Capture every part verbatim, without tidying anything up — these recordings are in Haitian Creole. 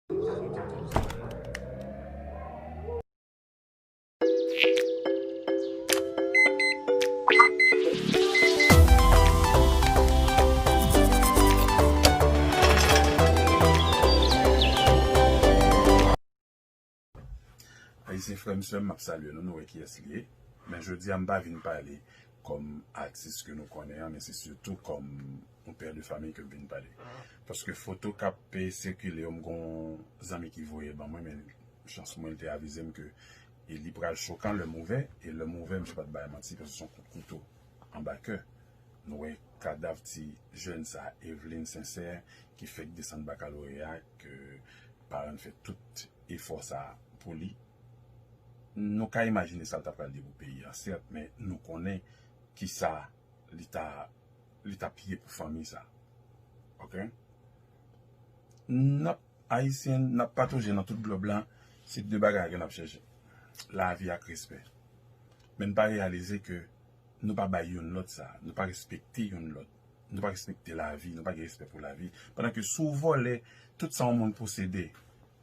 Ayisyen frè m, sè m, m ap salye nou, nou wè kiyès li ye. Men jodi a, m pa vin pale kòm atis ke nou konnen an, men se sitou kòm yon pè de fanmi ke m vin pale. Paske foto k ap, e, sikile yo, m gon zanmi ki voye ban mwen, men chans mwen, li te avize m ke, e, li pral chokan lè m ouvè, e lè m ouvè, misye pa t bay manti, paske se yon kout kouto anba kè. Nou wè kadav ti jèn sa, Evelyn Sincère, ki fèk desann bakaloreya, ke paran l fè tout efò sa pou li. Nou ka imajine sa l ta pral di pou peyi a, sèt, men nou konnen kisa li ta, li t ap ye pou fanmi sa. Oke? N ap, Ayisyen, n ap patoje nan tout glòb la, se de bagay ke n ap chèche. Lavi ak respè. Men n pa reyalize ke nou pa bay youn lòt sa, nou pa respekte youn lòt, nou pa respekte lavi, nou pa gen respè pou lavi. Pandan ke si w vòlè tout sa yon moun posede,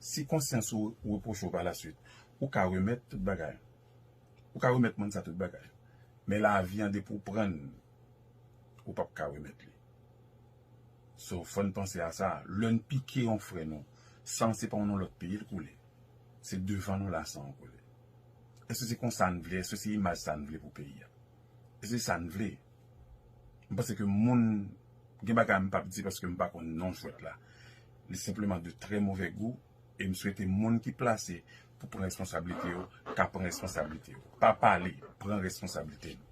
si konsyans ou repwoche w pa la swit, ou ka remèt tout bagay. Ou ka remèt moun sa tout bagay. Men lavi an, depi w pran l, ou p ap ka remèt li. So, fò n panse a sa. Lè n pike yon frè nou, san se pa yon lòt peyi l koule. Se devan nou la san an koule. Èske se konsa n vle? Èske se imaj sa n vle pou peyi a? Èske se sa n vle? M panse ke moun, gen bagay m p ap di paske m pa konn non jwèt la. Li senpleman de trè movè gou. E m swete moun ki plase pou pran responsablite yo, ka pran responsablite yo. Pa pale, pran responsablite nou.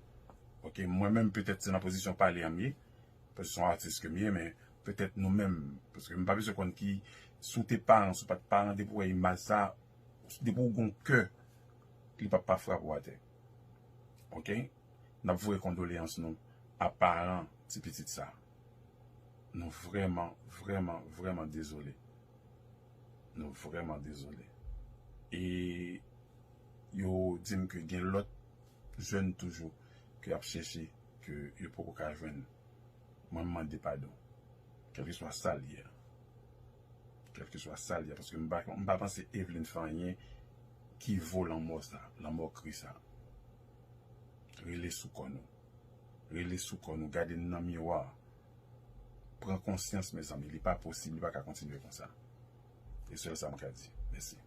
Oke, mwen menm petèt se nan pozisyon pale an m ye, paske se yon atis ke m ye, men petèt nou menm, paske m pa bezwen konn ki, si w te paran, si w pa t paran, depi w wè imaj sa, depi w gon kè, li p ap pa frape w atè. Oke? N ap voye kondoleyans nou a paran ti pitit sa. Nou vrèman, vrèman, vrèman dezole. Nou vrèman dezole. E yo di m ke gen lòt jèn toujou ke y ap chèche, ke yo poko ka jwenn. Mwen, m mande padon. Kèlkeswa sa l ye a. Kèlkeswa sa l ye a, paske m pa, m pa panse Evelyn fè anyen ki vo lanmò sa, lanmò kri sa. Rele sou kò nou. Rele sou kò nou. Gade n nan miwa. Pran konsyans, mezanmi. Li pa posib, li pa ka kontinye konsa. E sèl sa m ka di. Mèsi.